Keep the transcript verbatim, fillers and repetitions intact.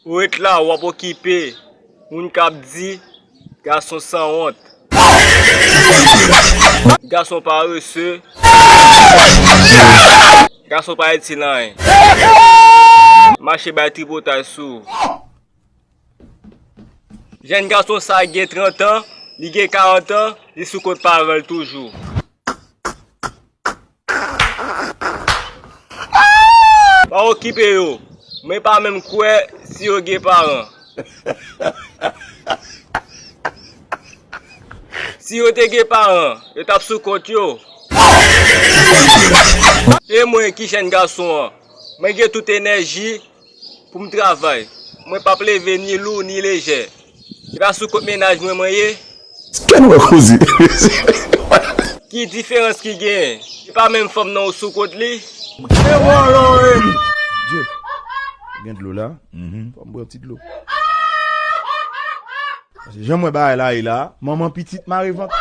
Ou ret la, w ap okipe moun k ap di gason sanwont, gason parese, gason pa itil anyen. Mache bay tripotay sou ou. Jèn gason sa gen trant an, li gen karant an, li sou kont paran l toujou. Pa okipe yo. Mwen pa menm kwè si yo gen paran. Si yo te gen paran, yo t ap sou kont yo. E mwen ki jèn gason an, mwen gen tout enèji pou m travay. Mwen p ap leve ni lou ni lejè. Se pa sou kont mennaj mwen mwen ye. Kenn wè koze. Ki diferans ki genyen? Se pa menm fanm nan ou sou kont li? Dye, gen dlo la. Fò m bwè yon ti dlo. Paske jan m wè bagay la ye la, manman pitit mare vant.